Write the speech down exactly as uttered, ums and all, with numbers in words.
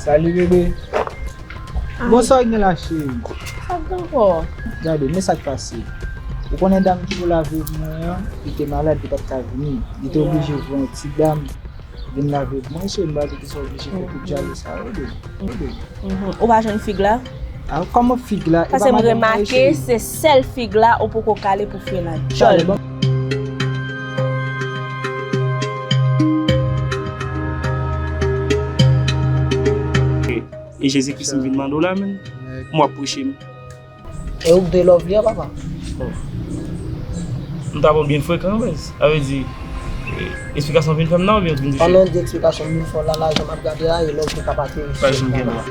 Salut bebe. Bon, sa w gen la, cheri? Sa k gen ankò? Gade, men sa k pase. Ou konnen dam ki pou lave pou mwen an, li te malad, li pa t ka vini. Li te oblije voye yon ti dam vin lave pou mwen, cheri. M pa konn kisa w oblije fè tout djale sa yo, bebe. Mhm. Ou pa jwenn fig la? Ah, kòman fig la? Paske m remake se sèl fig la ou poko kale pou fre nan djòl. E Jezi Kris m vin mande w la, menn. M w ap preche m. E ou k de love li an, papa? M ta bon byen frekan, baz. Sa vle di, e, eksplikasyon vin fè m nan, oubyen ou vin di... An non, di eksplikasyon vin fè w la, la, jan m ap gade la, e love li pa pati. Pa janm gen lwa.